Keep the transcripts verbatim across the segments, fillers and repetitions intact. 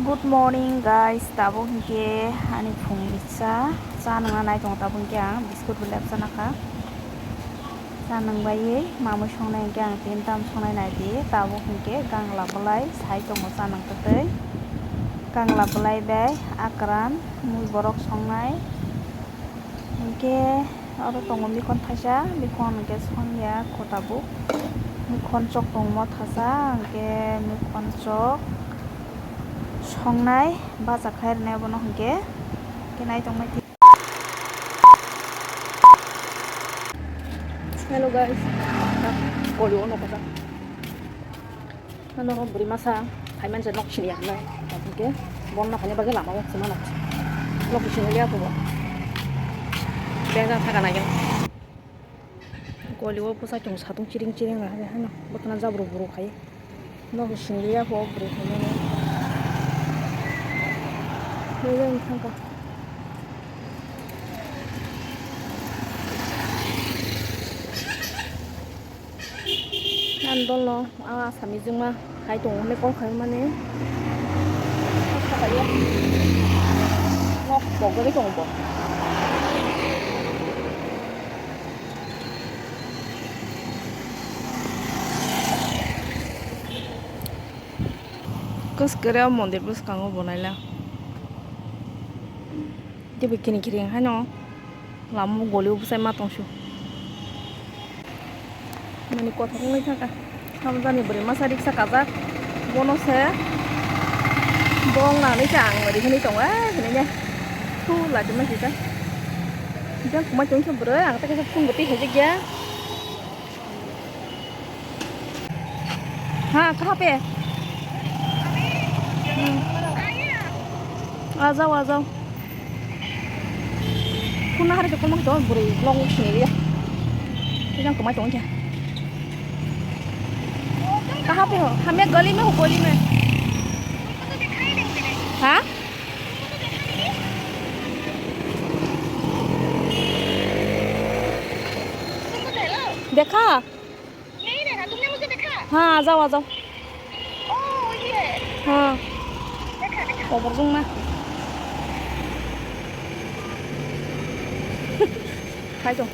Good morning guys, tabuk hinkhe ani phung bisa cha nungna nai tongo, tabuk hinkhe ang biscuit bo lepsa nakha. Cha nungbaiwi mamwi songnai hinkhe ang tin tam songnai naidi, tabuk hinkhe gangla bwlai sai tongo cha nungtwtwi. Gangla bwlai bai akran mui borok songnai. Hinkhe oro tongo mikhon thaisa, mikhon hinkhe songya kho tabuk. Mikhon chok tongmo thaisa, hinkhe mikhon chok songnai bacha khai rwnai abono hinkhe, hinkhe nai tongmai. Hello guys, koli o nokha. Ano bwrwi masa phai manja nok sini ya nai. Tabuk ke bon na phani bagwi lama o sima na. Nok sini liya ko. Benjang thaka nai. Koli o bwsa chung satung chiring chiring na hano. Botana jabru buru khai. Nok sini liya ko buru khai. Benjang thaka. Ang dolno a asami jwngma hai tongo hwnwi call khaimani. Nok pogwi tongo bo. Kwskwrwi o mondir bwskango bo naila. Tei bo kini kiri haino. Lama o goli o bwsai ma tongsu. Mani kothok wngwi thangkha. Hamjani bwrwi masa riksa kajak. Bono se bong nangni se ang ri hwnwi tongo, eh, hwnwi ne. Thu lachima sita. Jang kumai tongkhe bwrwi, ang tei kaisa phone bo twi khaijak ya. हाँ, कहाँ पे है? हम्म। आ जाओ, आ जाओ। Kuna hari ko mah to buri long sini dia. Yang kumai tong kya? कहाँ पे हो? हम ये गली में हो, गली में। हाँ? देखा? नहीं देखा, तुमने मुझे देखा? हाँ, आ जाओ, आ जाओ। ओ, ये। हाँ। देखा, देखा। Koborjwng na. Phai tong.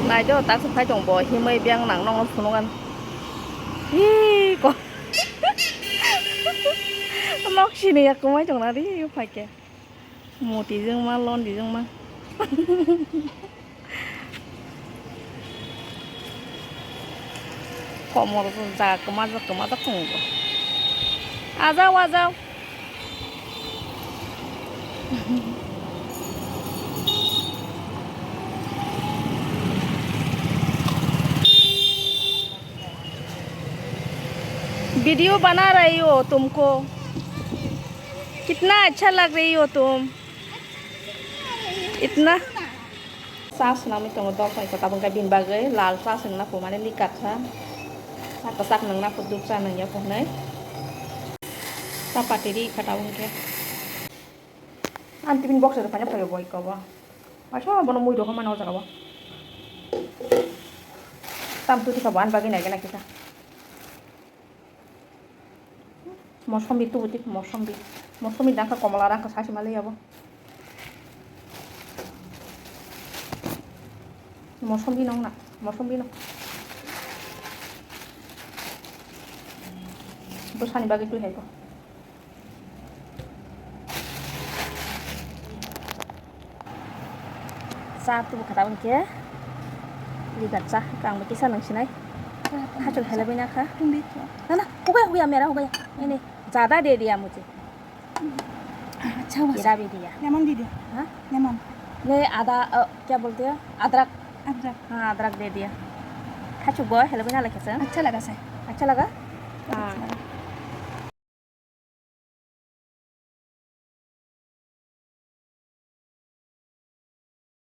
Nai do, tak se phai tong bo, himai beng nang nong phunuk an. Hi, ko. Nok sini ya kumai tong na ri, phai ke. Moti jwngma, londi jwngma. Komor jaga kwma jak, kwma jak tongo. Ajao, ajao. Video bana rahi ho tumko. Kitna acha lag rahi ho tum. Itna. Cha swnamwi tongo dol bai khe tabuk khe bini bagwi lal cha swngna phu mane likar cha. Cha kwchak nungna phu duk cha nungya phu hwnwi. Cha pati ri kha tabuk khe. Ang tiffin box rok phano phaio boi kobo. Waisa bono mui rok mano o jaga o. Tam twi kha bo ani bagwi nai gana kisa. Mosombi tubu twi mosombi. Mosombi dangkha komola dangkha sasi mali abo. Mosombi nong na, mosombi nong. Bwsani bagwi twi hai ko. Cha tubu kha tabuk khe. Ligar cha, ang bo kisa nang sinai. Hachal helai bai na kha. Tumbi to. Na, na, hugaya, hugaya, mera hugaya. Ini, jada de diya mujhe. Acha, hua. Ira bhi diya. Lemon bhi diya. Ha? Lemon. Nahi, ada, uh, kya bolte hain? Adrak. Adrak. Ha, adrak de diya. Hachuk bo, helai bai na lai kha cha. Acha laga sa. Acha laga? Ha. Acha laga.